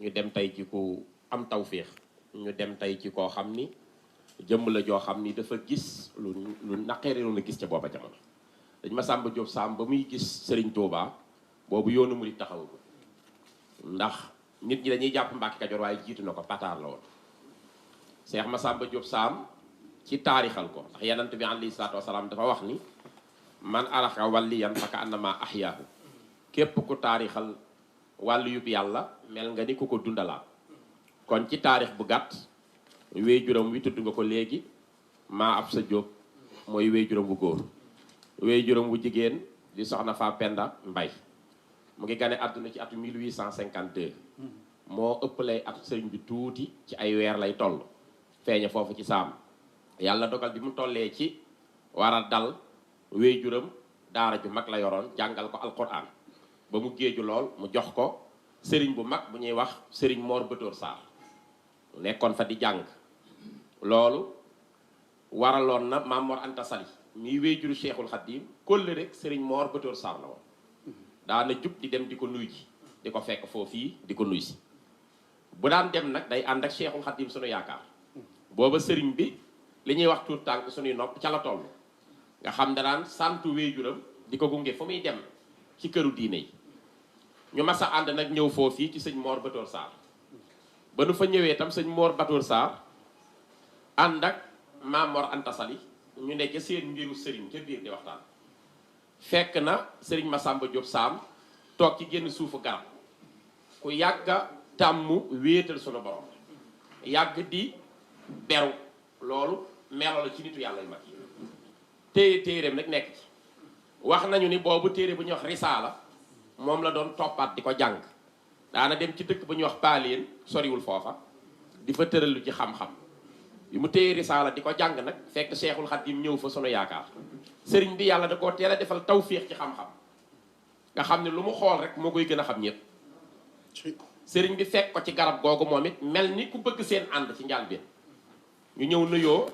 ñu dem tey ci ku am tawféex ñu dem tey ci koo xam ni jëmm la joo xam ni dafa gis lu naqeere la gis ca booba jamono. dañ Masamba Diop Sam ba muy gis Serigne Touba boobu yoonu murid taxawagul ndax nit ñi dañuy jàpp Mbàkke Kajoor waaye jiitu na ko pataar la woon. Cheikh Masamba Diop Sam ci taarixal ko ndax Yonent bi alayhi salaatu wasalaam dafa wax ni man araxa waliyan fa ka annama ahyaahu képp ku taarixal wàllu yub yàlla mel nga ni ku ko dundalaat. kon ci taarix bu gàtt wéyjuram wi tudd nga ko léegi maa ab sa Diop mooy wéyjuram bu góor. wéyjuram bu jigéen di soxna Fa Penda Mbay mu ngi gane àdduna ci atu 1852 moo ëppalay at sëriñ bi tuuti ci ay weer lay toll feeñe foofu ci saam yàlla dogal bi mu tollee ci war a dal wéyjuram daara ju mag la yoroon jàngal ko alquran ba mu géeju lool mu jox ko sëriñ bu mag bu ñuy wax sëriñ Mor Batoor Sarr nekkoon fa di jàng loolu waraloon na Maam Mor Anta Sali mii wéyjuru Cheikhul Khadim kóllëre rek sëriñ Mor Batoor Sarr la woon daana jub di dem di ko nuy ji di ko fekk foofii di ko nuy si bu daan dem nag day ànd ak Cheikhul Khadim sunu yaakaar booba sëriñ bi li ñuy wax tuut tànk sunuy nopp ca la toll nga xam ne daan santu wéyjuram di ko gunge fu muy dem ci këru diine yi ñu mas a ànd nag ñëw foofii ci sëñ Mor Batoor Sarr ba nu fa ñëwee itam sëñ Mor Batoor Sarr ànd ak Maam Mor Anta Sali ñu ne ca seen mbiru sëriñ ca biir di waxtaan fekk na sëriñ Masamba Diop Sam toog ci génn suufu garab ku yàgga tàmm wéetal sunu borom yàgg di beru loolu melo la ci nitu yàlla yu mag yi téeréem nag nekk ci wax nañu ni boobu téere bu ñuy wax risaala moom la doon toppaat di ko jàng daana dem ci dëkk bu ñuy wax paaleen soriwul foofa di fa tëralu ci xam-xam bi mu téye risaala di ko jàng nag fekk Seexul Xadiim ñëw fa sunu yaakaar sëriñ bi yàlla da koo teel a defal tawféex ci xam-xam nga xam ne lu mu xool rek moo koy gën a xam ñëpp sëriñ bi fekk ko ci garab googu moom it mel ni ku bëgg seen ànd ci njaal bi ñu ñëw nuyoo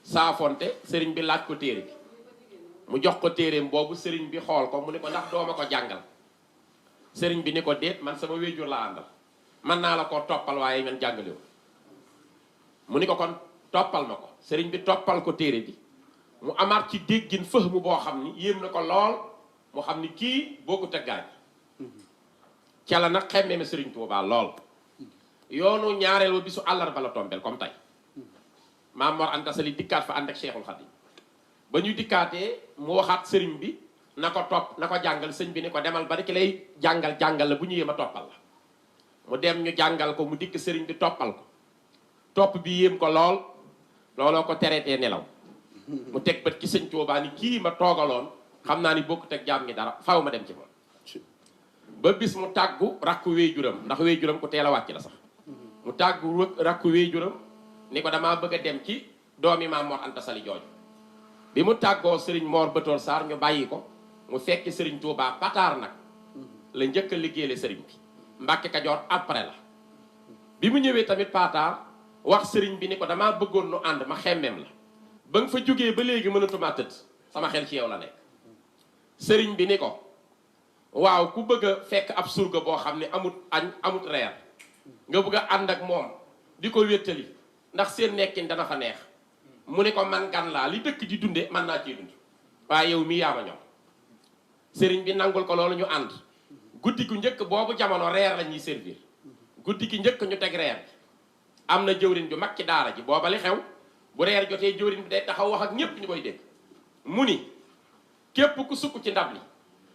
saafonte sëriñ bi laaj ko téere bi mu jox ko téereem boobu sëriñ bi xool ko mu ne ko ndax dooma ko jàngal sëriñ bi ni ko déet man sama wéjur la àndal man naa la koo toppal waaye man jàngalewu mu ni ko kon toppal ma ko sëriñ bi toppal ko téere bi mu amaat ci déggin fëhmu boo xam ni yéem na ko lool mu xam ni kii boo ko tëggaay ca la nag xemme ma sëriñ Tuubaa lool yoonu ñaareel wa bisu àllarba la tombeel comme tey Maam Mor Anta Sali dikkaat fa ànd ak Cheikhul Khadim ba ñu dikkaatee mu waxaat sëriñ bi na ko topp na ko jàngal sëñ bi ni ko demal bari ki lay jàngal la bu ñu yéem a toppal la mu dem ñu jàngal ko mu dikk sëriñ bi toppal ko topp bi yéem ko lool looloo ko tereetee nelaw mu teg bët ci sëñ Tuubaa ni kii ma toogaloon xam naa ni bokkut ak jaam ngi dara faw ma dem ci moom ba bis mu tàggu rakku wéyjuram ndax wéyjuram ku teel a wàcc la sax mu tàggu rakku wéyjuram ni ko damaa bëgg a dem ci doomi Maam Mor Anta Sali jooju bi mu tàggoo sëriñ Mor Batoor Sarr ñu bàyyi ko mu fekki sëriñ Tuubaa pataar nag la njëkk a liggéeyale sëriñ bi Mbàkke Kajoor après la bi mu ñëwee tamit pataar wax sëriñ bi ni ko damaa bëggoon nu ànd ma xemmeem la ba nga fa jógee ba léegi mënatuma tëdd sama xel ci yow la nekk sëriñ bi ni ko waaw ku bëgg a fekk ab surga boo xam ne amut añ amut reer nga bëgg a ànd ak moom di ko wéttali ndax seen nekkin dana fa neex mu ne ko man gan laa li dëkk di dunde man naa ciy dund waaye yow mii yaa ma ñor sëriñ bi nangul ko loolu ñu ànd guddi gu njëkk boobu jamono reer la ñuy servir guddi gi njëkk ñu teg reer bi am na jëwriñ ju mag ci daara ji booba li xew bu reer jotee jëwriñ bi day taxaw wax ak ñépp ñu koy dégg mu ni képp ku sukk ci ndab li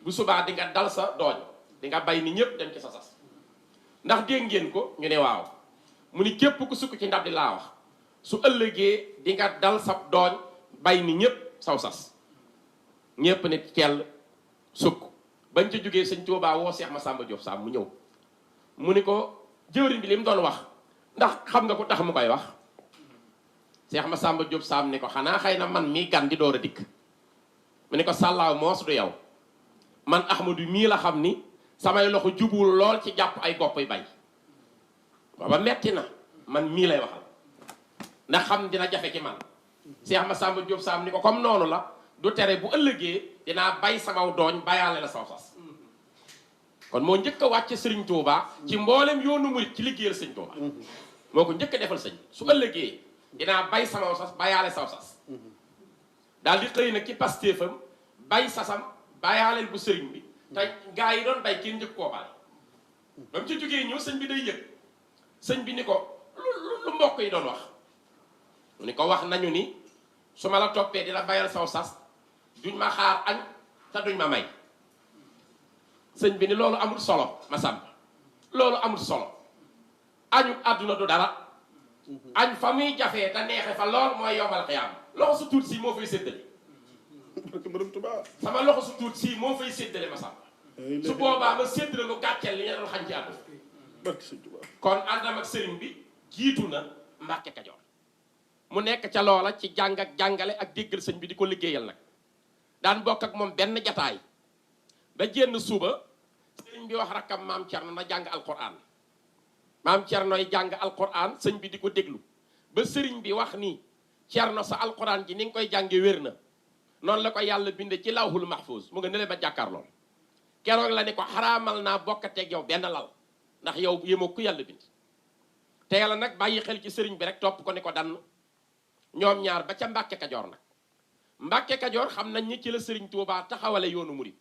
bu subaa di nga dal sa dooñ di nga bay ni ñépp dem ci sa sas ndax dégg ngeen ko ñu ne waaw mu ni képp ku sukk ci ndab li laa wax su ëllëgee di nga dal sa dooñ bay ni ñépp saw sas ñépp ne teel sukk bañ ca jógee sëñ Tuubaa woo Seex Masamba Diop Sam mu ñëw mu ni ko jëwriñ bi li mu doon wax ndax xam nga ko tax mu koy wax Seex Masamba Diop Sam ni ko xanaa xëy na man mii gan di door a dikk mu ni ko sàllaaw moos du yow man Ahmadu mii la xam ni samay loxo jubul lool ci jàpp ay gopp bay booba metti na man mii lay waxal ndax xam dina jafe ci man Seex Masamba Diop Sam ni ko comme noonu la du tere bu ëllëgee dinaa bay samaw dooñ bayaale la saw sas kon moo njëkk a wàcce sëriñ Touba ci mboolem yoonu murit ci liggéeyal sëñ Touba moo ko njëkk a defal sëñ su ëllëgee dinaa bay sama sas bayaale saw sas daal di xëy nag ci pastéefam bay sasam bayaaleel bu sëriñ bi te gaa yi doon bay kenn njëkk koo bale ba mu ci jógee ñëw sëñ bi day yëg sëñ bi ni ko lu mbokk yi doon wax mu ni ko wax nañu ni su ma la toppee di la bayal saw sas duñ ma xaar añ te duñ ma may sëñ bi ni loolu amul solo ma sàmp loolu amul solo añu àdduna du dara añ fa muy jafee te neexe fa lool mooy yombal xiyaam loxo su tuut si moo fay séddale sama loxo su tuut si moo fay séddale ma sàmp su boobaa ma séddale lu gàcceel li nga doon xañ ci àdduna kon àndam ak sëriñ bi jiitu na Mbàkke Kajoor mu nekk ca loola ci jàng ak jàngale ak déggal sëñ bi di ko liggéeyal nag daan bokk ak moom benn jataay ba jénn suba sëriñ bi wax rakkam maam Cerno na jàng alquran maam Cernoy jàng alquran sëñ bi di ko déglu ba sëriñ bi wax ni Cerno sa alquran ji ni nga koy jànge wér na noonu la ko yàlla binde ci lawhul mahfuz mu nga ne leen ba jàkkaar lool keroog la ne ko xaraamal naa bokkateeg yow benn lal ndax yow yémoo ku yàlla bind te yàlla nag bàyyi xel ci sëriñ bi rek topp ko ni ko dann ñoom ñaar ba ca Mbàkke Kajoor nag Mbàkke Kajoor xam nañ ni ci la sëriñ Tuubaa taxawale yoonu murid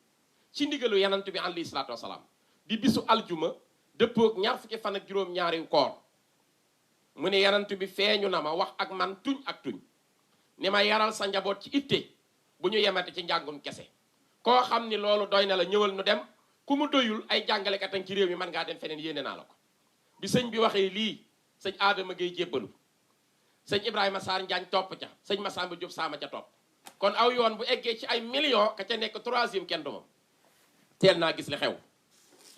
ci ndigalu yanant bi alayhi salaatu wasalaam di bisu aljuma dëppoog ñaar fukki fan ak juróom-ñaari koor mu ne yanant bi feeñu na ma wax ak man tuñ ak tuñ ni ma yaral sa njaboot ci itte bu ñu yemate ci njàngum kese koo xam ni loolu doy na la ñëwal nu dem ku mu doyul ay jàngalekat ak ci réew mi mën ngaa dem feneen yéene naa la ko bi sëñ bi waxee lii sëñ Adama Gueye jébbalu sëñ Ibrahima Sarr Njaañ topp ca sëñ Massamba Diop Sama ca topp kon aw yoon bu eggee ci ay millions ka ca nekk troisième kenn du moom teel naa gis li xew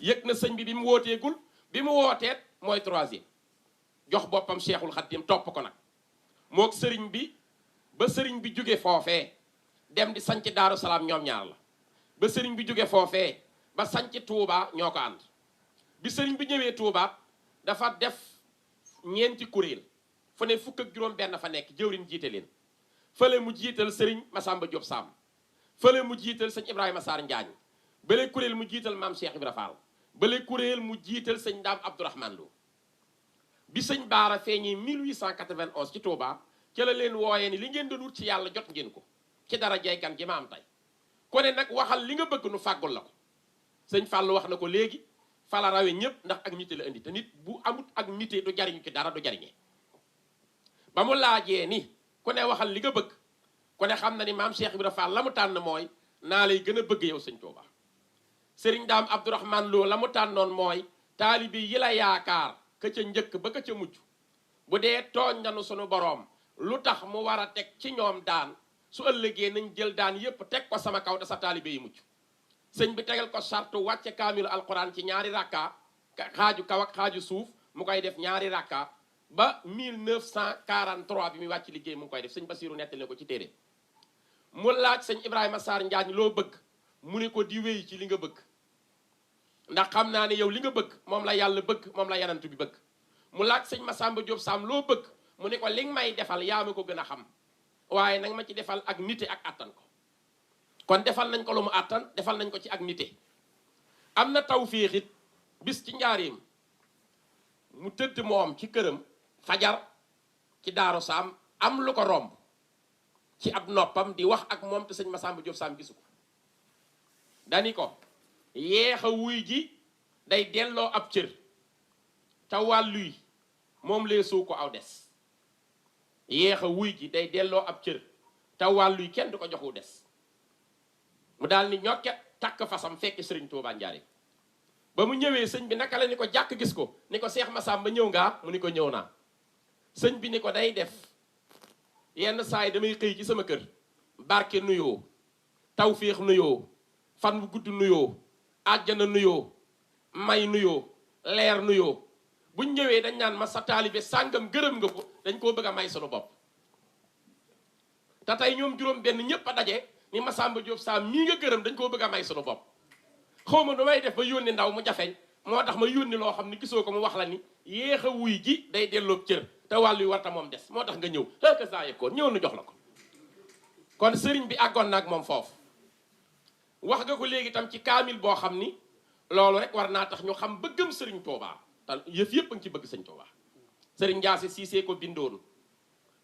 yëg na sëñ bi mu wooteegul bi mu wooteet mooy troisième jox boppam Cheikhul Khadim topp ko nag mook sëriñ bi ba sëriñ bi jóge foofee dem di sanc Daaru Salaam ñoom ñaar la ba sëriñ bi jóge foofee ba sanc Touba ñoo ko ànd bi sëriñ bi ñëwee Touba dafa def ñeenti kuréel fu ne fukk ak juróom benn fa nekk jëwriñ jiite leen fële mu jiital sëriñ Massamba Diop Sam fële mu jiital sëñ Ibrahima Sarr Njaañ bële kuréel mu jiital maam Cheikh Ibra Fall bële kuréel mu jiital sëñ Daam Abdourahmane Lo bi sëñ Baara feeñee 1891 ci Touba ca la leen wooyee ni li ngeen doon wut ci yàlla jot ngeen ko ci dara jaykan ji ma am tey ku ne nag waxal li nga bëgg nu fàggul la ko sëñ Fall wax na ko léegi fala rawe ñëpp ndax ak nite la indi te nit bu amut ak nite du jariñu ci dara du jariñee ba mu laajee ni ku ne waxal li nga bëgg ku ne xam na ni maam Cheikh Ibra Fall la mu tànn mooy naa lay gën a bëgg yow sëñ Touba sëriñ Daam Abdourahmane Lo la mu tànnoon mooy taalibi yi la yaakaar ka ca njëkk ba ka ca mujj bu dee tooñ nanu sunu boroom lu tax mu war a teg ci ñoom daan su ëllëgee nañ jël daan yépp teg ko sama kaw da sa taalibe yi mucc sëñ bi tegal ko sartu wàcce kaamilu alquran ci ñaari rakka xaaju kaw ak xaaju suuf mu koy def ñaari rakka ba 1943 bi muy wàcc liggéey mu ngi koy def sëñ Basiru nettali ko ci téere mu laaj sëñ Ibrahima Sarr Njaañ loo bëgg mu ne ko di wéy ci li nga bëgg ndax xam naa ne yow li nga bëgg moom la yàlla bëgg moom la yanant bi bëgg mu laaj sëñ Massamba Diop Sam loo bëgg mu ne ko li nga may defal yaa ma ko gën a xam waaye nag ma ci defal ak nite ak attan ko kon defal nañ ko lu mu attan defal nañ ko ci ak nite am na tawféex it bis ci njaareem mu tëdd moom ci këram fajar ci Daaru Saam am lu ko romb ci ab noppam di wax ak moom te sëñ Massamba Diop Sam gisu ko dani ko yeex a wuy ji day delloo ab cër te wàlluy moom lee suu ko aw des yeex a wuy ji day delloo ab cër te wàlluy kenn du ko joxu des mu daal ni ñokket takk fasam fekk sëriñ Tuubaa Njaaréem ba mu ñëwee sëñ bi naka la ni ko jàkk gis ko ni ko Seex Massamba ñëw ngaa mu ni ko ñëw naa sëñ bi ni ko day def yenn saa yi damay xëy ci sama kër barke nuyoo tawféex nuyoo fan bu gudd nuyoo àjjana nuyoo may nuyoo leer nuyoo buñ ñëwee dañ naan ma sa taalibe sàngam gërëm nga ko dañ koo bëgg a may sunu bopp te tey ñoom juróom benn ñépp a daje ni Massamba Diop Sam mii nga gërëm dañ koo bëgg a may sunu bopp xaw ma nu may def ba yónni ndaw mu jafeñ moo tax ma yónni loo xam ni gisoo ko mu wax la ni yéex a wuy ji day delloo cër te wàllu yu warta moom des moo tax nga ñëw xëy saa yëkkoon ñëw nu jox la ko kon sëriñ bi àggoon na ak moom foofu wax nga ko léegi tam ci kaamil boo xam ni loolu rek war naa tax ñu xam bëggam sëriñ Touba te yëf yëpp a ngi ci bëgg sëñ Touba. sëriñ Ndiasse Cissé ko bindoon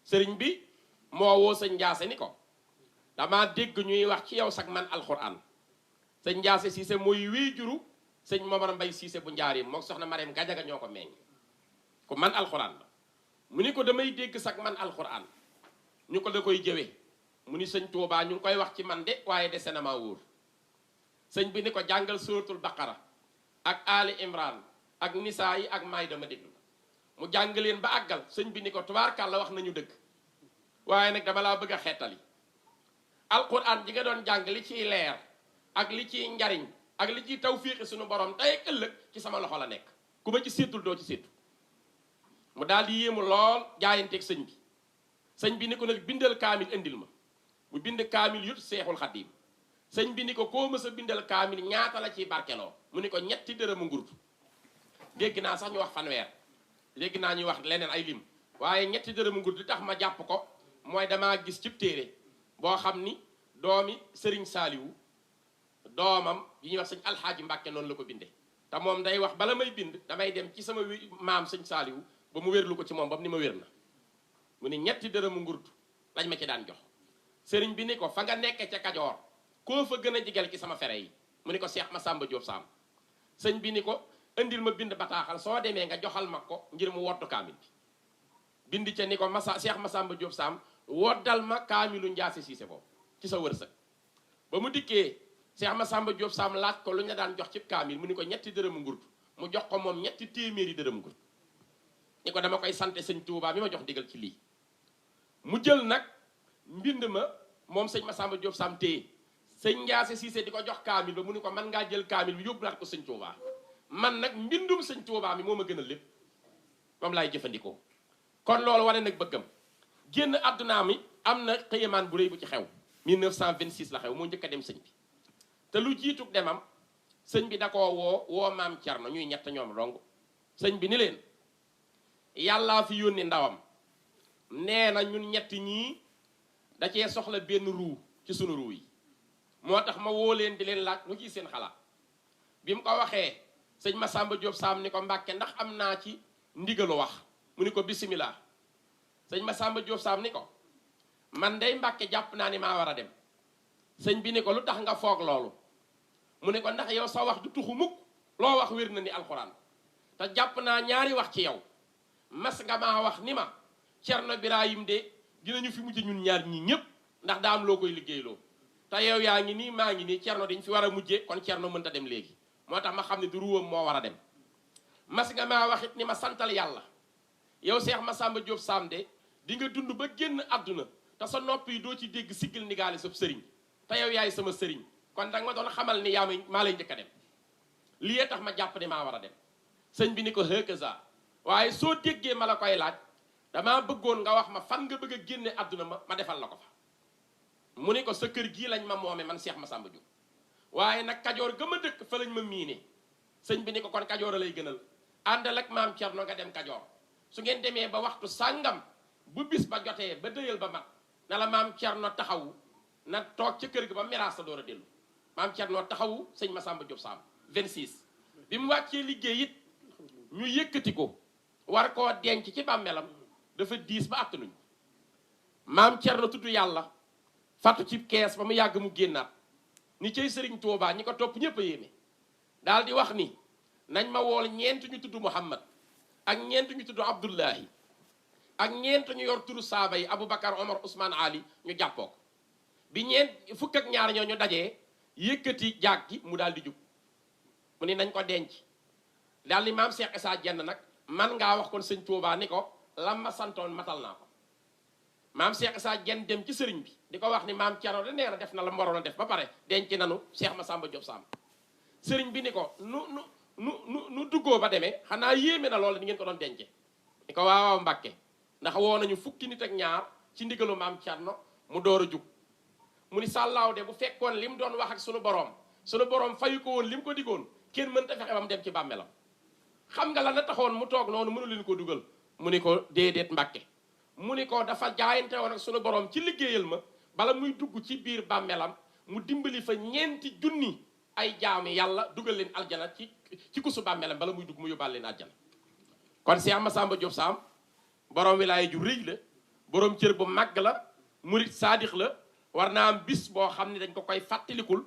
sëriñ bi moo woo sëñ Ndiasse ni ko dama dégg ñuy wax ci yow sax man alxuraan sëñ Ndiasse Cissé mooy wéy juru sëñ Momar Mbay Cissé bu njaarim mook soxna Mariam Gajaga ñoo ko meññ ku man alxuraan la mu ni ko damay dégg sax man alxuraan ñu ko da koy jëwee mu ni sëñ Touba ñu ngi koy wax ci man de waaye dese na maa wóor sëñ bi ni ko jàngal suratul baqara ak ali imran ak nisaa yi ak maay dama déglu mu jàng leen ba àggal sëñ bi ni ko tubaarkàlla wax nañu dëgg waaye nag dama laa bëgg a xeetali alquran ji nga doon jàng li ciy leer ak li ciy njariñ ak li ciy tawfiixi suñu borom tey ak ëllëg ci sama loxo la nekk ku ma ci séetul doo ci séetu mu daal di yéemu lool jaayanteeg sëñ bi ni ko nag bindal kaamil indil ma mu bind kaamil yut seexul xaddiim sëñ bi ni ko koo mës a bindal kaamil ñaata la ciy barkeloo mu ni ko ñetti dërëmu ngurtu dégg naa sax ñu wax fanweer léegi naa ñuy wax leneen ay lim waaye ñetti dërëmu ngurtu li tax ma jàpp ko mooy damaa gis cib téere boo xam ni doomi sëriñ saaliwu doomam yi ñuy wax sëñ alxaaji mbàkke noonu la ko binde te moom day wax bala may bind damay dem ci sama maam sëñ saaliwu ba mu wérlu ko ci moom ba mu ni ma wér na mu ni ñetti dërëmu ngurtu lañ ma ci daan jox sëriñ bi ni ko fa nga nekke ca Kajoor koo fa gën a jigel ci sama fere yi mu ni ko Seex Masamba Jóob Saam sëñ bi ni ko indil ma bind bataaxal soo demee nga joxal ma ko ngir mu wottu kaamil bi bind ca ni ko Seex Masamba Jóob Saam woddal ma kaamilu Ndiasse Cissé boobu ci sa wërsëg ba mu dikkee Seex Masamba Jóob Saam laaj ko lu ñu daan jox ci kaamil mu ni ko ñetti dërëmu ngurtu mu jox ko moom ñetti téeméeri dërëmu ngurtu ni ko dama koy sante sëñ Tuubaa mi ma jox digal ci lii mu jël nag mbind ma moom sëñ Masamba Jóob Saam téye sëñ Ndiasse Cissé di ko jox kaamil ba mu ni ko man ngaa jël kaamil bi yóbbulaat ko sëñ Tuubaa man nag mbindum sëñ Tuubaa mi moo ma gënal lépp moom laay jëfandikoo kon loolu wane nag bëggam génn àdduna mi am na xëyamaan bu rëy bu ci xew 1926 la xew moo njëkk a dem sëñ bi te lu jiitu demam sëñ bi da koo woo maam Cerno ñuy ñett ñoom dong sëñ bi ni leen yàllaa fi yónni ndawam nee na ñun ñett ñii da cee soxla benn ruu ci sunu ruu yi moo tax ma woo leen di leen laaj lu ciy seen xalaat bi mu ko waxee sëñ Masamba Jóob Saam ni ko Mbàkke ndax am naa ci ndigalu wax mu ni ko bisimilah sëñ Masamba Jóob Saam ni ko man day Mbàkke jàpp naa ni maa war a dem sëñ bi ni ko lu tax nga foog loolu mu ni ko ndax yow sa wax du tuxu mukk loo wax wér na ni alxuraan te jàpp naa ñaari wax ci yow mas nga maa wax ni ma Cerno Birahim de dinañu fi mujj ñun ñaar ñii ñëpp ndax daa am loo koy liggéeyloo te yow yaa ngi nii maa ngi nii Cerno dañ fi war a mujjee kon Cerno mënta dem léegi moo tax ma xam ne du ruwam moo war a dem mas nga maa waxit ni ma santal yàlla yow Seex Masamba Jóob Saam de di nga dund ba génn àdduna te sa nopp yi doo ci dégg siggil ndigaale sa sëriñ te yow yaay sama sëriñ kon danga ma doon xamal ni maa lay njëkk a dem lii tax ma jàpp ne maa war a dem sëñ bi ni ko hëkasa waaye soo déggee ma la koy laaj damaa bëggoon nga wax ma fan nga bëgg a génne àdduna ma defal la ko fa mu ni ko sa kër gii lañ ma moome man Seex Masamba Jóob waaye nag Kajoor ga ma dëkk fa lañ ma miine sëñ bi ni ko kon Kajoor a lay gënal àndal ak maam Cerno nga dem Kajoor su ngeen demee ba waxtu sàngam bu bis ba jotee ba dëyal ba mat na la maam Cerno taxawu na toog ca kër gi ba miraas sa door a dellu maam Cerno taxawu sëñ Masamba Jóob Saam 26 bi mu wàccee liggéey it ñu yëkkati ko war koo denc ci bàmmeelam dafa diis ba attanuñ maam Cerno tudd yàlla fàttu ci kees ba mu yàgg mu génnaat ni cay sëriñ Tuubaa ñi ko topp ñépp a yéeme daal di wax ni nañ ma wool ñeent ñu tudd Muhammad ak ñeent ñu tudd Abdullahi ak ñeent ñu yor turu saaba yi Aboubacar Omar Ousmane Ali ñu jàppoo ko bi ñeent fukk ak ñaar ñoo ñu dajee yëkkati jaag gi mu daal di jug mu ni nañ ko denc daal ni maam Cheikh Issa Diène nag man ngaa wax kon sëñ Tuubaa ni ko lam ma santoon matal naa ko maam Cheikh Issa Diène dem ci sëriñ bi di ko wax ni maam Cerno de nee na def na la mu waroon a def ba pare denc nanu Seex Masamba Jóob Saam sëriñ bi ni ko nu duggoo ba demee xanaa yéeme na loolu di ngeen ko doon dence ni ko waaw Mbàkke ndax woo nañu fukki nit ak ñaar ci ndigalu maam Cerno mu door a jug mu ni sàllaaw de bu fekkoon li mu doon wax ak sunu borom fayu ko woon li mu ko digoon kenn mënta fexe ba mu dem ci bàmmeelam xam nga la na taxoon mu toog noonu mënu leen ko dugal mu ni ko déedéet Mbàkke mu ni ko dafa jaayante woon ak sunu borom ci liggéeyal ma bala muy dugg ci biir bàmmeelam mu dimbali fa ñeenti junni ay jaami yàlla dugal leen aljana ci kusu bàmmeelam bala muy dugg mu yóbbaal leen aljana kon Cheikh Massamba Diop Sam borom wilaaya ju rëy la borom cër bu màgg la murit saadix la war naa am bis boo xam ne dañ ko koy fàttalikul